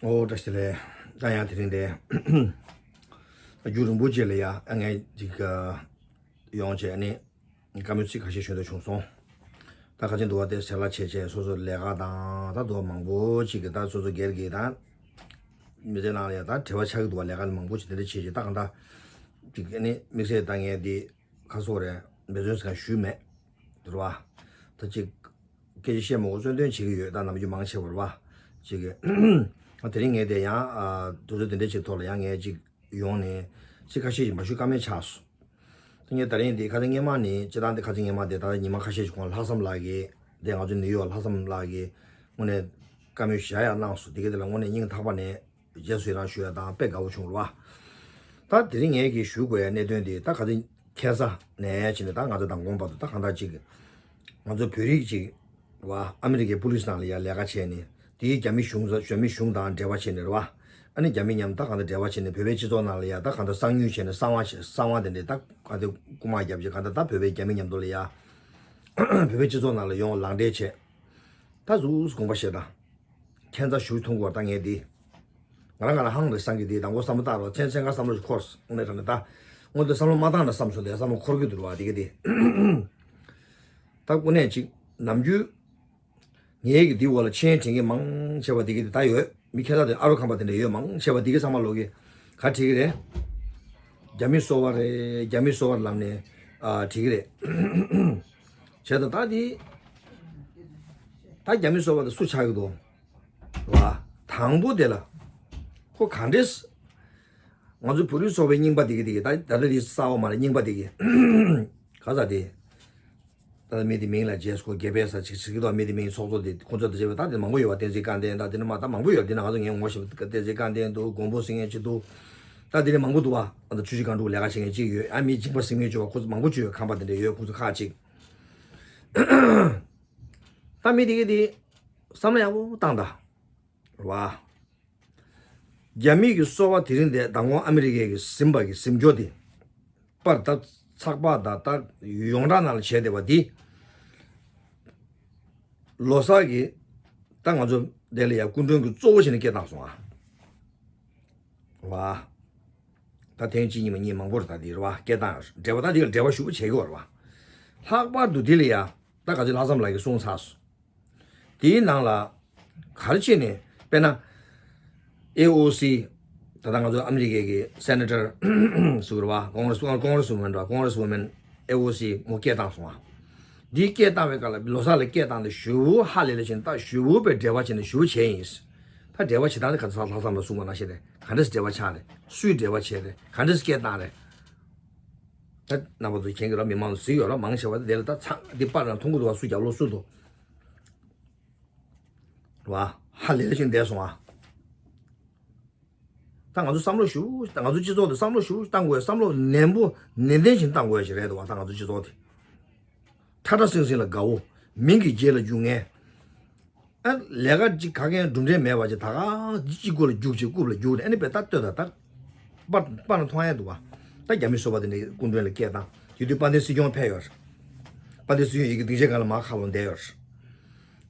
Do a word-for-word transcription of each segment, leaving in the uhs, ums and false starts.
ཨོ་བཀྲ་ཤིས་བདེ་ལེགས། ད་ཡང་དེ་རིང་དེ་རྒྱུན་རིང་པོ་ཅིག་ལ་ཡ་ཨ་ངས་ཅིག་ཡོང་བྱས་ནས་བཀའ་མོལ་ཚིག་ཁ་ཤས་ཞུ་འདོད་བྱུང་སོང་། ད་ཁ་ཆེན་འདུག་བ་དེ་ཟེར་ལ་བྱས་བྱས་སོ་སོ་ལས་ཀ་དང་ད་འདུག་བ་མང་པོ་ཅིག་གི་ད་སོ་སོ་སྒེར་གྱི་ད་མི་ཚེ་ནང་ལ་ཡ་ད་བྲེལ་བ་ཆགས་ཀྱི་འདུག་བ། ལས་ཀ་མང་པོ་ཅིག་དེ་འདྲ་བྱས་བྱས་ད་གང་ད་ཅིག་ཨ་ནི་དམིགས་བསལ་ད་ངས་དེ་ཁ་སོག་རེད་འབད་བརྩོན་ཟེར་མཁན་ཞུས་མེད། རེད་བ། ད་ཅིག་སྐད་ཆ་བཤད་མ་དགོས་གསོལ་སྟོན་བྱེད་ཀྱི་ཡོད། ད་ནམ་རྒྱུན་མང་ཆེ་བ་རེད་བ། ཅིག་ཨ་དེ་རིང་ངས་དེ་ཡང་ཨ་དུས་ཚོད་དེ་འདྲ་ཅིག་ཐོག་ལ་ཡང་ངས་ཅིག་ཡོང་ནས་ཚིག་ཁ་ཤས་ཅིག་མ་ཞུ་ཀ་མེད་ཆགས་སོང་། ད་ངས་ད་རིང་དེ་ཁ་སང་སྔས་མ་ནས་སྤྱི་བཏང་དེ་ཁ་སང་སྔས་མ་དེ་ད་ཉི་མ་ཁ་ཤས་ཅིག་གོང་ལྷག་བསམ་ལགས་ཀྱིས་དེ་ང་ཚོ་ནིའུ་ཡོག་ལྷག་བསམ་ལགས་ཀྱིས་དངོས་གནས་བཀའ་མོལ་ཞེ་དྲག་ཡག་གནང་སོང་། དེ་ག་དེ་ལ་དངོས་གནས་སྙིང་ཐག་པ་ནས་རྗེས་སུ་ཡི་རང་ཞུ་ཡ་དང་དཔེ་དགའ་བོ་བྱུང་རེད་བ། ད་དེ་རིང་ངས་ཀྱིས་ཞུ་དགོས་ཡ་གནད་དོན་དེ་ད་ག་ཚོད་ཁ་སང་ནས་བྱས་ནས་ད་ང་ཚོ་མདང་དགོང་བར་དུ་ད་གང་ལྟར་ཅིག་ང་ཚོ་བོད་རིགས་ཅིག་བ་ཨ་མི་རི་ཀའི་པུ་ལིས་ནང་ལ་ཡ་ལས་ཀ་བྱས་ནས་དེའི་རྒྱ་མི་གཞུང་ས་བོད་མི་གཞུང་དང་འབྲེལ་བ་བྱས་ནས་རེད་བ། ཨ་ནི་རྒྱ་མི་མཉམ་ད་གང་ལྟར་འབྲེལ་བ་བྱས་ནས་བོད་པའི་སྤྱི་ཚོགས་ནང་ལ་ཡ་ད་གང་ལྟར་གསང་ཉུལ་བྱས་ནས་གསང་བ་བྱས་གསང་བ་དེ་འདྲས་ད་གང་ལྟར་རྐུ་མ་བརྒྱབ་བྱས་གང་ལྟར་ད་བོད་པའི་རྒྱ་མི་མཉམ་དུ་ལ་ཡ་བོད་པའི་སྤྱི་ཚོགས་ནང་ལ་ཡོང་ལག་འབྲེལ་བྱས། ད་གཟུགས་དགོངས་པ་བཞེས་དང་། ཁྱད་མཚར་ཞུ་མཐོང་གི་བར་ད་ངས་འདི། ང་རང་ང་རང་ཧང་རེ་སང་གི་འདི་དང་པོ་བསམ་བློ་བཏང་རོགས་མཚན་མཚན་ག་བསམ་བློ་ཞིག་འཁོར་སོང་ནས་དྲན་ནས་ད། སྔོན་དུ་བསམ་བློ་མ་བཏང་ན་བསམ་སོང་དེ་བསམ་བློ་འཁོར་གི་འདུག་བ་འདི་གི་འདི། ད་དངོས་གནས་ཅིག་ནམ་རྒྱུན། ངས་གི་འདི་འོག་ལ་མཆན་དྲན་གི་མང་ཆེ་བ་འདི་གི་འདི་ད་ཡོད། མི་ཁྱད་མཚར་དེ་ཨ་རོ་ཁམས་པ་དེ་འདྲ་ཡོད་མང་ཆེ་བ་འདི་གི་ཚང་མ་ལོག་གི་ག་བྲིས་གི་རེད། རྒྱ་མི་སོ་བ་རེད། རྒྱ་མི་སོ་བར་ལམ་ནས་ཨ་བྲིས་གི་རེད། བྱས་ཙང་ད་འདི། ད་རྒྱ་མི་སོ་བ་དེ་སུ་ཆགས་ཀྱི་འདུག་བ། དང་པོ་དེ་ལ། ཁོ་ག་འདྲས། ང་ཚོ་བོད་རིགས་ཚོགས་པའི་རྙིང་པ་དེ་གི་དེ་གི་ད་ད་ལྟ་དེ་གསར་བ་མ་རེད་རྙིང་པ་དེ་གི་ག་ས་དེ། ད་མི་དེ་མིང་ལ་རྗེས་སུ་རྒྱལ་པོའི་ས་ཅིག་ཟེར་གི་འདུག་མི་དེ་མིང་ཚོགས་གཙོ་དེ་ཁོང་ཚོ་དེ་བྱས་པ་ད་དེ་མང་པོ་ཡོད་པ་བསྟན་འཛིན་དཀར་ལྡན་ད་དེ་ནི་མ་ད་མང་པོ་ཡོད་དེ་ན་ང་ཚོ་ངས་ངོ་ཤེས་པ་བསྟན་འཛིན་དཀར་ལྡན་འདུག་མགོན་པོ་ཟེར་མཁན་ཅིག་འདུག་ད་དེ་ནི་མང་པོ་འདུག་བ། ད་ཆུ་བཞི་སྒང་དྲུག་ལས་ཀ་བྱེད་མཁན་ཅིག་ཡོད་ཨ་མི་གཅིག་པ་ཟེར་མཁན་ཅིག་བ་ཁོ་ཚོ་མང་པོ་ཅིག་ཡོད་ཁམས་པ་དེ་འདྲ་ཡོད་ཁོང་ཚོ་ཁག་ཅིག་ད་མི་དེ་གི་དེ་བསམ་བློ་ཡག་པོ་བཏང་ད། རེད་བ། རྒྱ་མི་གི་སོ་བ་དེ་རིང་དེ་མདང་དགོང་ཨ་མི་རི་ཀའི་གི་ཟིན་པ་གི་ཟིན་སྐྱོ་དེ། པར་ད་ཚགས་པར་ད་ད་ཡོངས་གྲགས་ནང་ལ་བྱས་བསྡད་པ་དེ། ལོ་གསར་གི་ད་ང་ཚོ་དེ་ལ་ཡ་སྐུ་མགྲོན་གི་གཙོ་བོ་བྱས་ནས་སྐད་བཏང་སོང་ཨ། རེད་བ། ད་ཐེངས་གཅིག་གཉིས་མ་གཉིས་མང་པོ་རེད་ད་དེ་རེད་བ་སྐད་བཏང་ཡོད་རེད་བ་ད་དེ་ལ་འབྲེལ་བ་ཞུ་བ་བྱེད་དགོས་རེད་བ། ལྷག་པར་དུ་དེ་ལ་ཡ་ད་ག་ཚོད་ལྷག་བསམ་ལགས་ཀྱིས་གསུངས་ཚར་སོང་། དེའི་ནང་ལ་ག་རེ་བྱས་ནས་དཔེར་ན་ཨེ་ཨོ་སི་ད་ལྟ་ང་ཚོ་ཨ་མི་རི་ཀའི་གི་སེ་ནེ་ཊར་ཟེར་གི་རེད་བ་ཀོང་རེ་སི་ཀོང་རེ་སི་ཝུ་མེན་རེད་བ་ཀོང་རེ་སི་ཝུ་མེན་ཨེ་ཨོ་སི་མོ་སྐད་བཏང་སོང་བ། འདིའི་སྐད་བཏང་བའི་སྐབས་ལ་ལོ་གསར་ལ་སྐད་བཏང་དེ་ཞེ་པོ་ཧ་ལས་ལས་བྱས་ནས་ད་ཞེ་པོ་པའི་འབྲེལ་བ་བྱས་ནས་ཞེ་པོ་བྱས་ཡིན། ད་འབྲེལ་བ་བྱེད་སྟངས་དེ་ག་ཚོད་ལྷག་བསམ་ལ་གསུངས་པ་ནང་བཞིན་རེད་ག་འདྲས་འབྲེལ་བ་ཆགས་རེད་སུས་འབྲེལ་བ་བྱས་རེད་ག་འདྲས་སྐད་བཏང་རེད། ད་རྣམ་པ་ཚོ་མཁྱེན་གྱི་རེད་མི་མང་ཚོ་གཟིགས་ཡོད་རེད་མང་ཆེ་བ་དེ་ལ་ད་ཚང་འདི་པར་ནང་མཐོང་གི་འདུག་བ་སུ་རྒྱབ་ལོགས་སུ་འདུག་རེད་བ། ཧ་ལས་ལས་ཤིང་བསྡད་སོང་ཨ། ད་ང་ཚོ་བསམ་བློ་ཞུ་ད་ང་ཚོ་སྤྱི་ཚོགས་དེ་བསམ་བློ་ཞུ་བཏང་དགོས་བསམ་བློ་ནན་པོ་ནན་ཏན་ཞིག་བཏང་དགོས་ཞིག་རེད་འདུག་བ་ད་ང་ཚོ་སྤྱི་ཚོགས་དེ། ཁྲ་ཁྲ་སིང་སིང་ལ་དགའ་བོ། མིང་གི་རྗེས་ལ་རྒྱུག་མཁན། ཨ་ལས་ཀ་ཅིག་ག་གེ་གྲུབ་འབྲས་མེད་པ་ཅིག་ད་ག་ཅིག་སྐུ་ལ་རྒྱུག་ཅིག་རྐུབ་ལ་རྒྱུག་ཨ་ནི་བས་ད་ལྟོས་ད་ད། པར་པར་ན་མཐོང་ཡ་འདུག་བ། ད་རྒྱ་མི་སོ་པ་དེ་འདྲའི་སྐུ་མགྲོན་ལ་སྐད་བཏང་དེ་དུས་དཔལ་ལྡན་སྲིད་སྐྱོང་ཕེབས་ཡོད་རེད། དཔལ་ལྡན་སྲིད་སྐྱོང་ཡི་གེ་སྡིངས་ཆའི་སྒང་ལ་མར་ཁ་ལོ་བསྡད་ཡོད་རེད།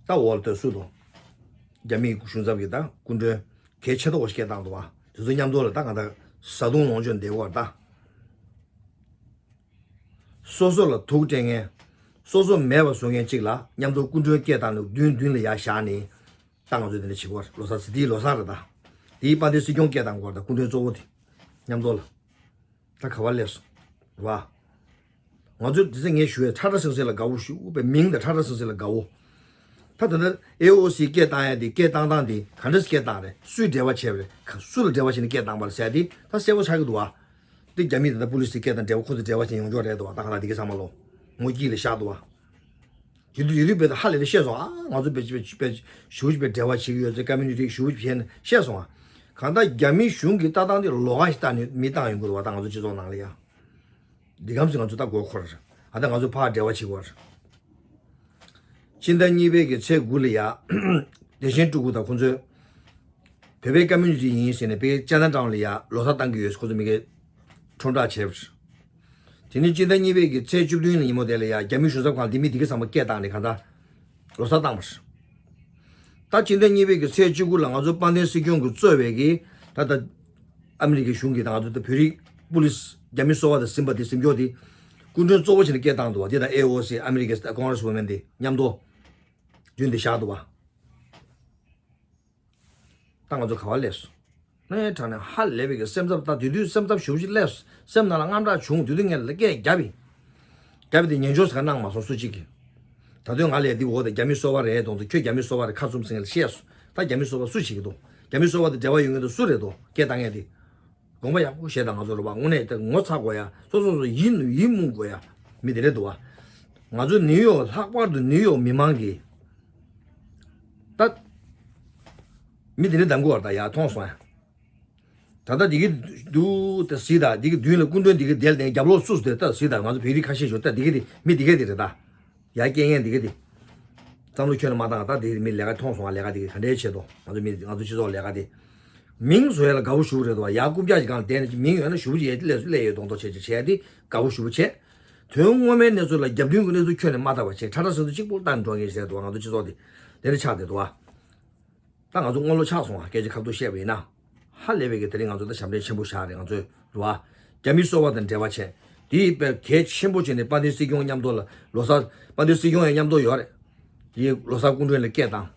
ད་འོག་ལ་ལྟོས་སུ་དང་། རྒྱ་མིའི་གཞུང་ཚབ་ཀྱི་ད་སྐུ་མགྲོན་གལ་ཆེ་ཏོག་ཞིག་སྐད་བཏང་འདུག་བ། དེ་ཚོ་མཉམ་དུ་ལ་ད་གང་ལྟར་བཟའ་བཏུང་ལོངས་སྤྱོད་བདེ་བོར་ད། སོ་སོ་ལ་དུག་སྤྲད་མཁན། སོ་སོ་མེད་པ་བཟོ་མཁན་གཅིག་ལ་མཉམ་དུ་སྐུ་མགྲོན་སྐད་བཏང་ནས་མདུན་མདུན་ལ་ཡར་བཞག་ནས། ད་ང་ཚོས་དེ་འདྲ་བྱེད་ཀྱི་ཡོད་རེད་ལོ་གསར་ཚེ་འདིའི་ལོ་གསར་རེད་ད། དེའི་དཔལ་ལྡན་སྲིད་སྐྱོང་སྐད་བཏང་དགོས་རེད་ད་སྐུ་མགྲོན་གཙོ་བོ་དེ། མཉམ་དུ་ལ། ད་ག་བ་སླེབས་སོང་། རེད་བ། ང་ཚོས་དེ་ཚེ་ངས་ཞུ་ཡས་ཁྲ་ཁྲ་སིང་སིང་ལ་དགའ་བོ་ཞུ་བའི་མིང་དང་ཁྲ་ཁྲ་སིང་སིང་ལ་དགའ་བོ། ད་ད་ལྟ་ཨེ་ཨོ་སི་སྐད་བཏང་ཡ་དེ་སྐད་བཏང་སྟངས་དེ་ག་འདྲས་སྐད་བཏང་རེད་སུས་འབྲེལ་བ་བྱས་པ་རེད་ག་སུ་ལ་འབྲེལ་བ་བྱས་ནས་སྐད་བཏང་པ་རེད་ཟེར་ཡ་དེ་ད་གསལ་པོ་ཆགས་ཀྱི་འདུག་བ། དེ་རྒྱ་མི་དང་པུ་ལི་སི་སྐད་དང་འབྲེལ་བ་ཁོ་ཚོ་འབྲེལ་བ་བྱས་ཡོང་ཆོག་རེད་འདུག་བ་ད་ག་ད་དེ་ག་ཚང་མ་ལོ། ངོ་དཀྱིལ་ལ་བཞག་འདུག་བ། ཡིན་དུས་ཡིན་དུས་བས་ད་ཧ་ལས་ཏེ་བཤད་སོང་ཨ་ང་ཚོ་བས་བས་བས་ཞུ་བས་འབྲེལ་བ་བྱེད་ཀྱི་ཡོད་ཚེ་ཀ་མི་ནི་ཊི་ཞུ་བས་བཤད་སོང་ཨ། གང་ལྟར་རྒྱ་མི་གཞུང་གི་ལྟ་སྟངས་དེ་ལོགས་ཀ་ཞིག་ལྟ་ནས་མི་བཏང་ཡོང་གི་འདུག་བ་ད་ང་ཚོ་སྤྱི་ཚོགས་ནང་ལ་ཡ། འདི་གམ་ཞིག་ང་ཚོ་ལྟ་དགོས་ཁོ་ར་ཨ་ད་ང་ཚོ་ཕར་འབྲེལ་བ་བྱེད་དགོས་ར། སྤྱི་ཟླ་གཉིས་པའི་གི་ཚེས་དགུ་ལ་ཡ། བདེ་ཆེན་སྤྲུལ་སྐུ་དང་ཁོང་ཚོས། བོད་པའི་ཀ་མི་ནི་ཊི་ཡིན་ཟེར་ནས་བོད་པའི་ཅ་ན་ཀྲའུན་ལ་ཡ་ལོ་གསར་བཏང་གི་ཡོད་ཁོ་ཚོ་མི་གའི་ཁྲོམ་བསྒྲགས་བྱས་པ་རེད། དེ་ནས་སྤྱི་ཟླ་གཉིས་པའི་གི་ཚེས་བཅུ་བདུན་ལ་ཉིན་མོ་དེ་ལ་ཡ་རྒྱ་མི་གཞུང་ཚབ་ཁང་འདི་མི་འདི་གི་ཚང་མ་སྐད་བཏང་ནས་གང་ལྟར་ལོ་གསར་བཏང་བ་རེད། ད་སྤྱི་ཟླ་གཉིས་པའི་གི་ཚེས་བཅུ་དགུ་ལ་ང་ཚོ་དཔལ་ལྡན་སྲིད་སྐྱོང་གིས་གཙོས་པའི་གི་ད་ལྟ་ཨ་མི་རི་ཀའི་གཞུང་གིས་ད་ང་ཚོ་ད་བོད་རིགས་པུ་ལིས་རྒྱ་མི་སོ་པ་དང་ཟིན་པ་དེ་ཟིན་སྐྱོར་དེ་སྐུ་མགྲོན་གཙོ་བོ་བྱས་ནས་སྐད་བཏང་འདུག་བ། དེ་དང་ཨེ་ཨོ་སི་ཨ་མི་རི་ཀའི་ཀོང་རེ་སི་ཝོ་མེན་དེ་མཉམ་དུ་རྒྱུན་དེ་བཞག་འདུག་བ། ད་ང་ཚོ་ག་བ་སླེབས་སོང་། གནའི་དྲང་ནས་ཧ་ལས་པའི་གི་སེམས་འཚབ། ད་དེ་དུས་སེམས་འཚབ་ཞེ་པོ་ཅིག་སླེབས་སོང་། སེམས་ནང་ལ་དངངས་སྐྲག་བྱུང་། དེ་དུས་ངས་ལ་སྐད་བརྒྱབ་པས། བརྒྱབ་པ་དེ་ཉན་ཆོག་ཟེར་ག་གནང་མ་སོང་སུ་གཅིག་གིས། ད་དུང་ང་ལ་འདི་འོ་ད་རྒྱ་མི་སོ་པ་རེད་དོང་དུ་ཁྱོད་རྒྱ་མི་སོ་པ་རེད་ཁ་བཙུམ་ཟིན་ངས་བཤད་སོང་། ད་རྒྱ་མི་སོ་པ་སུ་བྱེད་ཀྱི་འདུག་རྒྱ་མི་སོ་པ་དང་འབྲེལ་བ་ཡོད་མཁན་དེ་སུ་རེད་འདུག་སྐད་བཏང་མཁན་དེ། དགོངས་པ་ཡག་པོ་བཞེས་དང་། ང་ཚོ་རེད་པ། དངོས་གནས་ད་ངོ་ཚ་དགོས་ཡ། སོ་སོ་སོ་ཡིད་ཡིད་མུག་དགོས་ཡ། མི་དེ་རེད་འདུག་བ། ང་ཚོ་ནིའུ་ཡོག་ལྷག་པར་དུ་ནིའུ་ཡོག་མི་མང་གིས་ད་མི་དེ་འདྲ་གདམ་གོ་བར་ད་ཡར་མཐོང་སོང་ཡ། ད་ལྟ་འདི་གི་འདུག་ད་གཟིགས་དང་། འདི་གི་མདུན་ལ་སྐུ་མགྲོན་འདི་གི་དེར་དེ་རྒྱབ་ལོགས་སུ་སུ་དེ་ད་གཟིགས་དང་། ང་ཚོ་བོད་རིགས་ཁ་ཤས་ཤོག་ད་འདི་གི་དེ་མི་འདི་ག་དེ་རེད་ད། ཡར་སྐད་ངན་འདི་ག་དེ། བསམ་བློ་ཁྱོན་ནས་མ་བཏང་། ད་དེ་མི་ལས་ཀ་མཐོང་སོང་ང་། ལས་ཀ་འདི་ག་ག་འདྲས་བྱེད་དོ། ང་ཚོ་མི་ང་ཚོ་སྤྱི་ཚོགས་ལས་ཀ་དེ། མིང་བཟོ་ཡ་ལ་དགའ་བོ་ཞུ་རེད་དོ། ཡར་རྐུབ་བཀྱག་ཅིག་སྒང་བསྡད་ནས་མིང་ཡོད་ན་ཞུ་བ་ཅིག་ཡས་ལས་སུ་ལས་ཡོད་གདོང་ཐོག་བྱས་ཅིག་བྱས་ཏེ་དགའ་བོ་ཞུ་བ་བྱས། དོན་དངོས་མའི་གནས་ཚུལ་ལ་རྒྱབ་མདུན་གྱི་གནས་ཚུལ་ཁྱོན་ནས་མ་བལྟ་བ་བྱས། ཁྲ་ཁྲ་ཟིང་ཟིང་གཅིག་པུར་བལྟ་ནས་འགྲོ་མཁན་ཞིག་རེད་དོ། ང་ཚོ་སྤྱི་ཚོགས་དེ་དེ་འདྲ་ཆགས་བསྡད་དོ། ད་ང་ཚོ་སྔོན་ལོ་ཆགས་སོང་བ། སྐད་ཆ་ཁ་ཐུག་བཤད་པ་ཡིན་ན། ཧ་ལས་པའི་གི་དེ་རིང་ང་ཚོ་ད་ཞབས་འདྲེན་ཆེན་པོ་བཞག་རེད་ང་ཚོས། རེད་བ། རྒྱ་མི་སོ་པ་དང་འབྲེལ་བ་བྱས། དེའི་དཔེ་གལ་ཆེན་པོ་བྱས་ནས་དཔལ་ལྡན་སྲིད་སྐྱོང་མཉམ་དུ་ལ་ལོ་གསར། དཔལ་ལྡན་སྲིད་སྐྱོང་ཡང་མཉམ་དུ་ཡོད་རེད། དེའི་ལོ་གསར་སྐུ་མགྲོན་ལ་སྐད་བཏང་།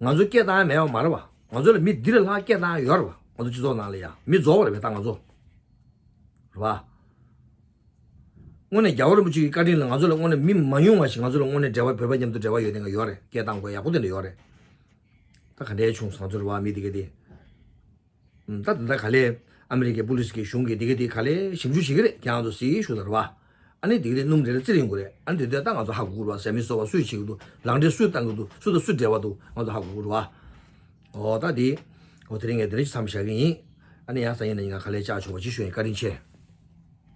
ང་ཚོ་སྐད་བཏང་ཡ་མེད་པ་མ་རེད་བ། ང་ཚོ་ལ་མི་འདི་ལས་ལྷག་སྐད་བཏང་ཡ་ཡོད་རེད་བ། ང་ཚོ་སྤྱི་ཚོགས་ནང་ལ་ཡ་མི་རྫོགས་པ་རེད་བས་ད་ང་ཚོ། རེད་བ། དངོས་གནས་རྒྱལ་བ་རིན་པོ་ཆེ་གི་བཀའ་དྲིན་ལ་ང་ཚོ་ལ་དངོས་གནས་མི་མ་ཉུང་བ་ཞིག་ང་ཚོ་ལ་དངོས་གནས་འབྲེལ་བ་བོད་པ་མཉམ་དུ་འབྲེལ་བ་ཡོད་དེ་འགའ་ཡོད་རེད། སྐད་བཏང་དགོས་ཡག་པོ་དེ་འདྲ་ཡོད་རེད། ད་ག་འདྲའི་བྱུང་སོང་ང་ཚོ་རེད་བ་མི་དེ་ག་དེ། ད་དེ་འདྲ་ག་ལེ་ཨ་མི་རི་ཀའི་པུ་ལིས་ཀྱི་གཞུང་གིས་དེ་ག་དེ་ག་ལེ་ཞིབ་འཇུག་བྱེད་ཀྱི་རེད། ཁྱེད་རང་ཚོ་གཟིགས་ཞུ་ད་རེད་བ། ཨ་ནི་དེ་ག་དེ་སྣུམ་རེ་རེ་རྩི་རིང་དགོས་རེད། ཨ་ནི་དེ་དུས་ད་ང་ཚོ་ཧ་གོ་གི་རེད་བ། བཟའ་མི་གསོ་བ་སུས་བྱེད་ཀྱི་འདུག་ལག་འབྲེལ་སུས་བཏང་གི་འདུག་སུ་དང་སུ་འབྲེལ་བ་འདུག་ང་ཚོ་ཧ་གོ་གི་རེད་བ། འོ་ད་དེ། འོ་དེ་རིང་ངས་དེ་རིང་མཚམས་བཞག་གི་ཡིན། ཨ་ནི་ཡང་སང་ཉིན་ནས་ཡིན་ན་ག་ལེ་བཅར་ཆོག་པ་ཅིག་ཞུ་ཡིན། བཀའ་དྲིན་ཆེ།